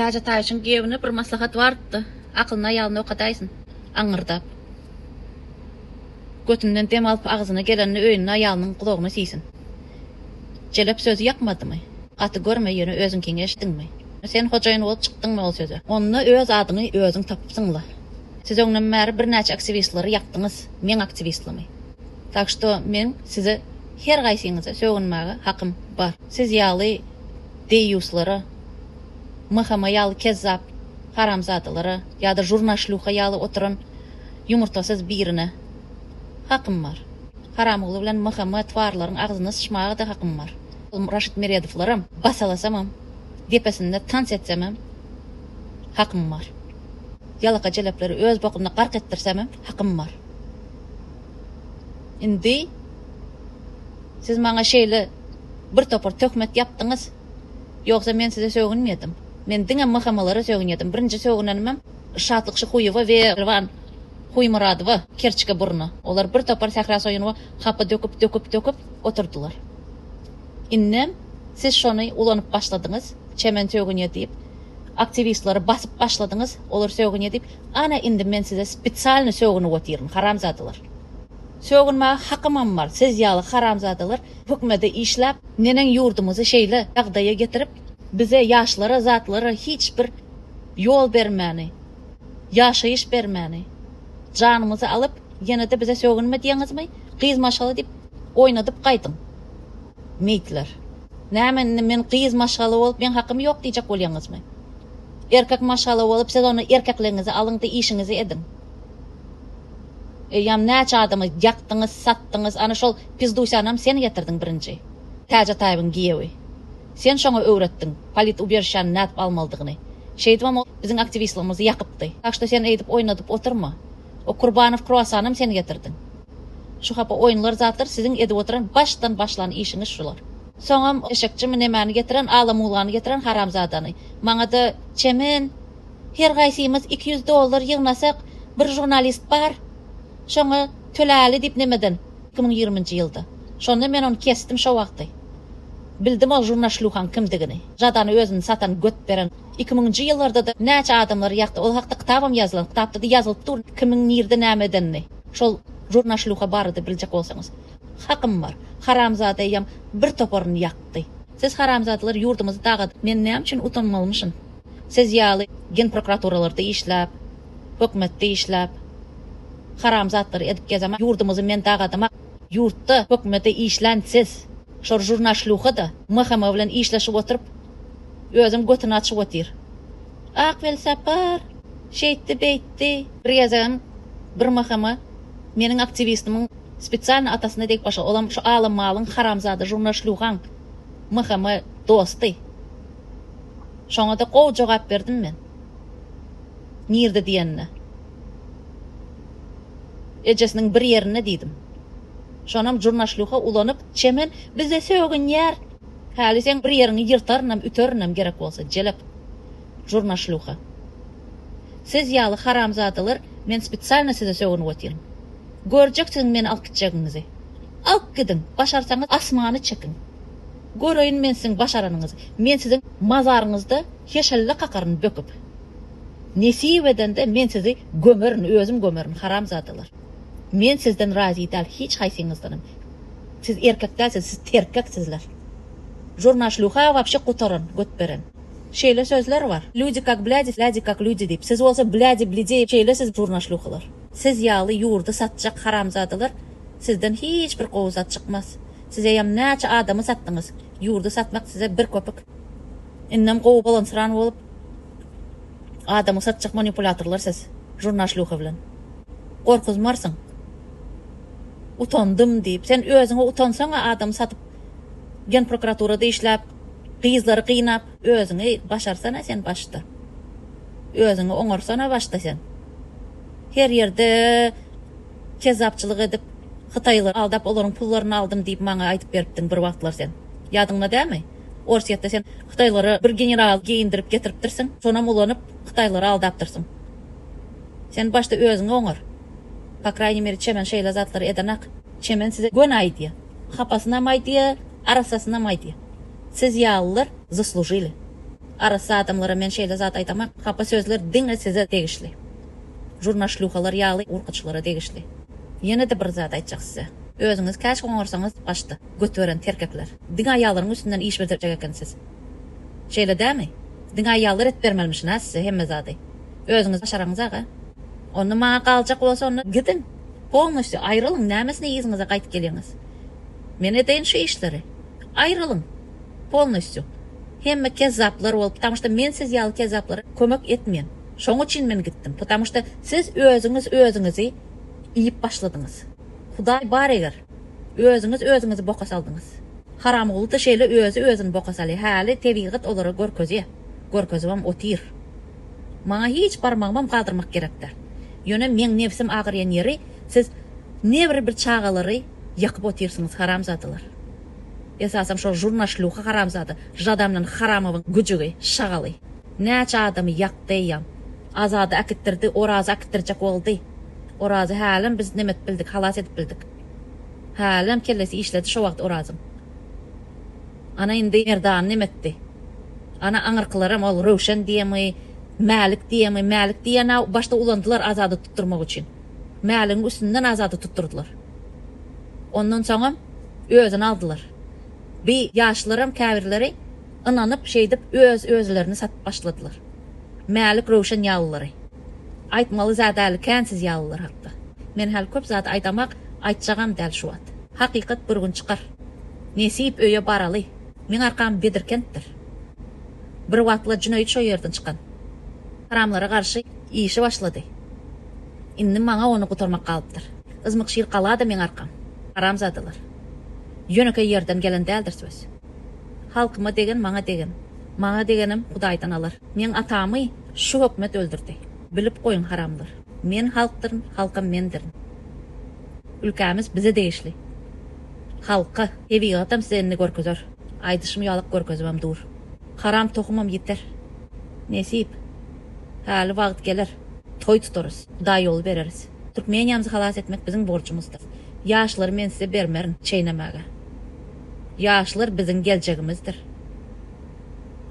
Täç Ataýewiçiň giýewine bir maslahat barypdy, akylyny aýalyna okadaýsyn. Aňňyrdap. Götünden dem alyp agzyna gelenini öýünde aýalynyň gulagyna siýsin. Jelep sözi ýakmadymy? Gaty görme ýöne özüňkiňi eşitdiňmi? Sen hojaýyn bolup çykdyňmy ol söze? Onda öz adyňy özüň tapypsyňla. Siz öňden bäri birnäçe aktiwistleri ýakdyňyz, meň aktiwistlimi. Tak şto meň size her gaýsyňyza sögünmäge hakym bar. Siz ýaly deýýuslara MHM ýaly kezzap haramzadalara ýa-da žurnaşlýuha ýaly oturan ýumurtasyz birine hakym bar. Haramguly bilen MHM twarlaryň agzyna syçmaga-da hakym bar. Raşid Meredowlaram basalasamam, depesinde tans etsemem hakym bar. Ýalaka jelepleri öz bokunda gark etdirsemem hakym bar. Indi siz maňa şeýle bir topar töhmet ýapdyňyz. Ýogsa men size sögünmedim. Men diňe MHM-lara sögünýedim. Birinji sögünenimem Şatlyk Şyhuýewa we Elwan Huýmyradowa, kerçge burna. Olar bir topar Sähra Soýunowa hapa döküp, döküp, döküp oturdylar. Indem siz şony ulanyp başladyňyz, Çemen sögünýe diýip, aktiwistleri basyp başladyňyz, olar sögünýe diýip, ana indi men size spesialny sögünip otyryn, haramzadalar. Sögünmäge hakymam bar, siz ýaly haramzadalar hökümede işläp, neneň ýurdumyzy şeýle ýagdaýa getirip, bize ýaşlara zatlara hiç bir ýol bermäni, ýaşaýyş bermäni, janymyzy alyp, ýene-de bize sögünme diýeňizmi, gyz maşgala diýip oýnadyp gaýdyň, meýtler. Näme indi men gyz maşgala bolup meň hakym ýok diýjek bolýaňyzmy? Erkek maşgala bolup siz onda erkekligiňizi alyňda işiňizi ediň. Eýýäm näçe adamy ýakdyňyz, satdyňyz, ana şol pizdusýanam sen getirdiň birinji. Täç Ataýewiň giýewi. Sen şoňa öwretdiň, polit ubežişäni nädip almalydygyny. Şeýdibem ol biziň aktiwistligimizi ýakypdy. Tak şto sen eýdip oýnadyp oturma. O Kurbanow kruassanam sen getirdiň. Şu hapa oýunlar zatlar siziň edip oturan başdan başlan işiňiz şular. Soňam eşekçimi nemäni getiren ala-mulany getiren haramzadany. Maňada çemen. Her gaýsymyz 200 dollar ýygnasak bir žurnalist bar şoňa töläli diýip nemeden 2020-nji ýylda. Şonda men ony kesdim şo wagty. Bildim ol žurnaşlýuhaň kimdigini. Žadany özüni satan göt beren. Iki müňünji ýyllarda-da näçe adamlary ýakdy ol hakda kitabam ýazylan kitapda-da ýazylyp dur kimiň nirde näme edenini. Şol žurnaşlýuha barada biljek bolsaňyz. Hakym bar. Haramzada eýýäm bir toparyny ýakdy. Siz haramzadalar ýurdumyzy dagadyp men näme üçin utanmalymyşyn. Siz ýaly genprokuraturalarda işläp, hökümetde işläp, haram zatlary edip gezem ýurdumyzy men dagadama ýurtda hökümete işlän siz. Şol žurnaşlýuha-da MHM bilen işleşip oturyp özem götüni açyp otyr. Ak Welsapar şeýtdi beýtdi. Bir gezegem bir MHM meniň aktiwistimiň spesialny atasyna degip başlady. Olam şu alym malyň haramzada žurnaşlýuhaň MHM dosty. Şoňa-da gowy jogap berdim men. Nirde diýenine. Ejesiniň bir ýerinde diýdim. Şonam žurnaşlýuha ulanyp, Çemen bize sögünýär. Häli seň bir ýeriňi ýyrtarynam, üterinem gerek bolsa, jelep. Žurnaşlýuha. Siz ýaly haramzadalar men spesialno size sögünip otyryn. Görjek siziň meni alyp gitjegiňizi. Alyp gidiň, başarsaňyz asmany çekiň. Göreýin men siziň başaranyňyzy. Men siziň mazaryňyzda heşelle kakaryn böküp. Nesip edende men sizi gömerin, özüm gömerin, haramzadalar. Men sizden razy däl, hiç haýsyňyzdanam. Siz erkek dälsiz, siz terkeksizler. Žurnaşlýuha wapşe gutaran, göt beren. Şeýle sözler bar. Lýudi kak blýadi, blýadi kak lýudi diýip. Siz bolsa blýadi blideý şeýle siz žurnaşlýuhalar. Siz ýaly ýurdy satjak haramzadalar sizden hiç bir gowy zat çykmaz. Siz eýýäm näçe adamy satdyňyz. Ýurdy satmak size bir köpük. Indem gowy bolansyran bolup adamy satjak manipulýatorlar siz. Žurnaşlýuha bilen. Gorkuzmarsyň. Utandym diýip. Sen özüňe utansaňa adamy satyp genprokuraturada işläp gyzlary gynap özüňi başarsana sen başda. Özüňi oňarsana başda sen. Her ýerde kezzapçylyk edip, hytaýlary aldap olaryň pullaryny aldym diýip maňa aýdyp beripdiň bir wagtlar sen. Ýadyňda dälmi? Orsýetde sen hytaýlara bir general geýindirip getiripdirsiň, şonam ulanyp hytaýlary aldapdyrsyň. Sen başda özüňi oňar. Po krayniy mere Çemen şeýle zatlary edenak. Çemen size göni aýdýa. Hapasynam aýdýa, arassasynam aýdýa. Siz ýalylar zaslužili. Arassa adamlara men şeýle zat aýdamak, hapa sözler diňe size degişli. Žurnaşlýuhalar ýaly urkaçylara degişli. Ýene-de bir zat aýtjak size. Özüňiz käş oňarsaňyz başda, göt beren terkekler. Diňe aýallaryň üstünden iş bitirjek eken siz. Şeýle dämi? Diňe aýallar et bermelimişin-ä size hemme zady. Özüňiz başaraňyzag-a. Onda maňa galjak bolsa onda gidiň. Polnostýu aýrylyň nämesine yzyňyza gaýtyp gelýäňiz. Men edeýin şu işleri. Aýrylyň. Polnostýu. Hemme kezzaplar bolup, ptamuşda men siz ýaly kezzaplara kömek etmeýän. Şoň üçin men gitdim. Ptamuşda siz özüňiz özüňizi iýip başladyňyz. Hudaý bar eger. Özüňiz özüňizi boka saldyňyz. Haramguly-da şeýle özi özüni boka salýar. Häli tebigat olara görkezýär. Görkezibem otyr. Maňa hiç barmagymam galdyrmak gerek däl. Ýöne meň nebsim agyrýan ýeri siz nebir bir çagalary ýakyp otyrsyňyz haramzadalar. Esasam şol žurnaşlýuha haramzada Žada bilen Haramowyň güjügi, şagaly. Näçe adamy ýakdy eýýam. Azady äkitdirdi, Orazy äkitdirjek boldy. Orazy hälem biz neme edip bildik, halas edip bildik. Hälem kellesi işledi şo wagt Orazyň. Ana indi Merdany neme etdi. Ana aňyrkylaram ol Röwşen diýemi, Mälik diýemi, Mälik diýen-ä başda ulandylar Azady tutdurmak üçin. Mäligiň üstünden Azady tutdurdylar. Ondan soňam özüni aldylar. Bi ýaşlaram käbirleri ynanyp şeýdip öz özlerini satyp başladylar. Mälik Röwşen ýalylary. Aýtmaly zat äli kän siz ýalylar hakda. Men häli köp zat aýdamak, aýtjagam däl şu wagt. Hakykat bir gün çykar. Nesip öýe baraly. Meň arkam Bedirkentdir. Bir wagtlar Jüneýit şo ýerden çykan. Haramlara garşy işi başlady. Indi maňa ony gutarmak galypdyr. Yzmykşir gala-da meň arkam. Haramzadalar. Ýönekeý ýerden gelen däldir söz. Halkyma degen maňa degen. Maňa degenem Hudaýdan alar. Meň atamy şu hökümet öldürdi. Bilip goýuň haramlar. Men halkdyryn, halkam mendirin. Ülkämiz bize degişli. Halka. Tebigatam size indi görkezer. Aýdyşym ýalyk görkezibem dur. Haram tohumam ýiter. Nesip. Häli wagt geler. Toý tutarys. Hudaý ýoly bereris. Türkmeniýamyzy halas etmek biziň borjumyzdyr. Ýaşlary men size bermerin çeýnemäge. Ýaşlar biziň geljegimizdir.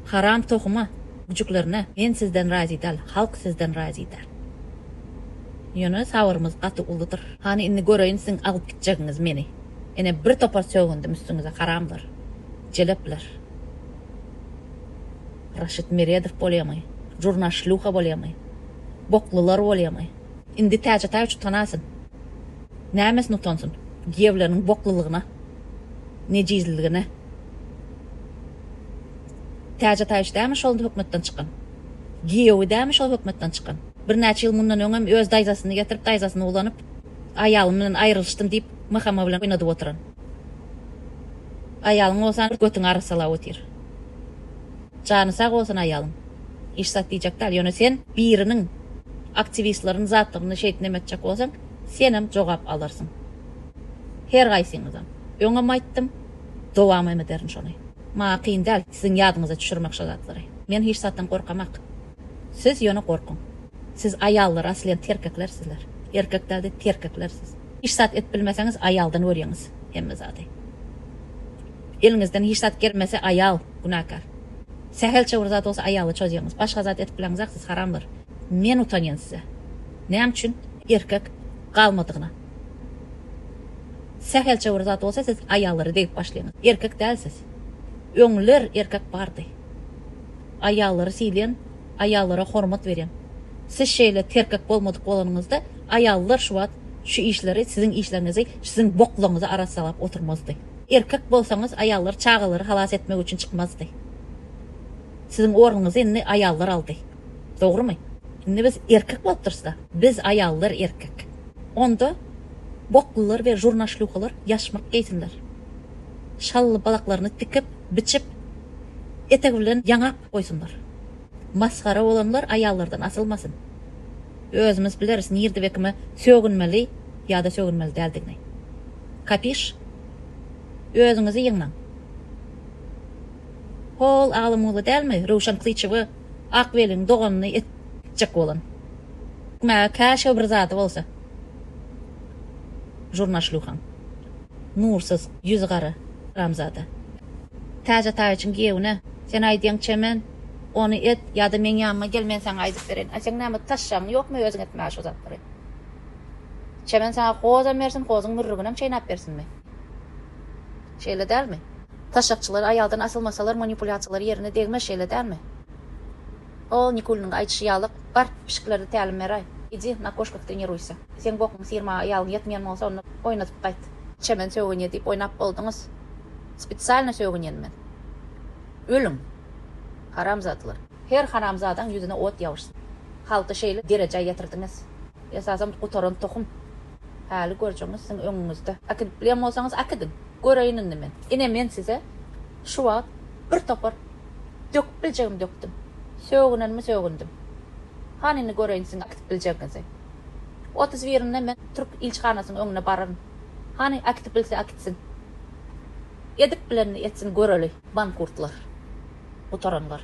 Haram tohuma, güjüklerine men sizden razy däl, halk sizden razy däl. Ýöne sabyrymyz gaty uludyr. Hany indi göreýin siziň alyp gitjegiňiz meni. Ene bir topar sögündim üstüňize haramlar. Jelepler. Raşit Meredow bolýamy? Žurna şlýuha bolýamy? Boklular bolýamy? Indi Täç Ataýewiç utanasyn. Nämesine utansyn? Giýewleriniň boklulygyna. Nejizliligine. Täç Ataýewiç dämi şol hökümetden çykan? Giýewi dämi şol hökümetden çykan? Birnäçe ýyl mundan öňem öz daýzasyny getirip, daýzasyny ulanyp, aýalym bilen aýrylyşdym diýip, MHM bilen oýnadyp oturan. Aýalyň bolsa götüňi arassalap otyr. Jany sag bolsun aýalyň. Hiç zat diýjek däl. Ýöne sen biriniň aktiwistlerini zatlaryny şeýdip neme etjek bolsaň, senem jogap alarsyň. Her gaýsyňyzam. Öňem aýtdym, dowam hem ederin şony. Maňa kyn däl siziň ýadyňyza düşürmek şo zatlary. Men hiç zatdan gorkamak. Siz ýöne gorkuň. Siz aýallar aslen terkekler sizler. Erkek dälde terkekler siz. Hiç zat edip bilmeseňiz aýaldan görýäňiz hemme zady. Eliňizden hiç zat gelmese aýal günäkär. Sähelçe bir zat bolsa aýala çozýaňyz. Başga zat edip bileňzak siz haramlar. Men utanýan size. Näme üçin erkek galmadygyna. Sähelçe bir zat bolsa siz aýallara degip başlaýaňyz. Erkek däl siz. Öňler erkek bardy. Aýallary sylaýan, aýallara hormat berýän. Siz şeýle terkek bolmadyk bolanyňyzda aýallar şu wagt şu işleri siziň işleriňizi siziň boklaryňyzy arassalap oturmazdy. Erkek bolsaňyz aýallar çagalary halas etmek üçin çykmazdy. Siziň ornuňyzy indi aýallar aldy. Dogrymy? Indi biz erkek bolupdyrysda. Biz aýallar erkek. Onda boklular we žurnaşlýuhalar ýaşmak geýsinler. Şally balaklaryny tikip, biçip, etegi bilen ýaňap goýsunlar. Masgara bolanlar aýallardan asylmasyn. Özümiz bileris nirde we kime sögünmeli ýa-da sögünmeli däldigini. Kapiş? Özüňizi ýygnaň. Hol Alymguly dälmi Röwşen Klyçewi Akweliň doganyny etjek bolan. Mäge käşe bir zady bolsa. Žurnaşlýuhaň. Nursyz, ýüzi gara. Haramzada. Täç Ataýewiçiň giýewine, Sen aýdýaň çemen. Ony et ýa-da meň ýanyma gel men saňa aýdyp bereýin. A seň näme taşşagyň ýokmy özüň etmäge şo zatlary? Çemen saňa hozam bersin, hozuň mürrüginem çeýnäp bersinmi? Şeýle dälmi? Taşşakçylar aýaldan asylmasalar manipulýasiýalary ýerine degmez şeýle dälmi? Ol Nikuliniň aýdyşy ýaly bar pişiklerde tälim beräý. Idi na koşkah treniruýsa. Seň bokuňy syrmaga aýalyň ýetmeýän bolsa onda oýnadyp gaýt. Çemen sögünýä diýip oýnap bolduňyz. Spesialno sögünýän men. Ölüň. Haramzadalar. Her haramzadaň ýüzüne ot ýabyşsyn. Halky şeýle derejä ýetirdiňiz. Esasam gutaran tohum. Häli görjegiňiz siziň öňüňizde. Äkidip bilýän bolsaňyz äkidiň. Göreýin indi men. Ine men size şu wagt bir topar döküp biljegimi dökdüm. Sögünenimi sögündim. Hany indi göreýin siziň äkidip biljegiňizi. 31-inde men türk ilçihanasynyň öňüne bararyn. Hany äkidip bilse äkitsin. Edip bilenini etsin göreli. Mankurtlar. Gutaranlar.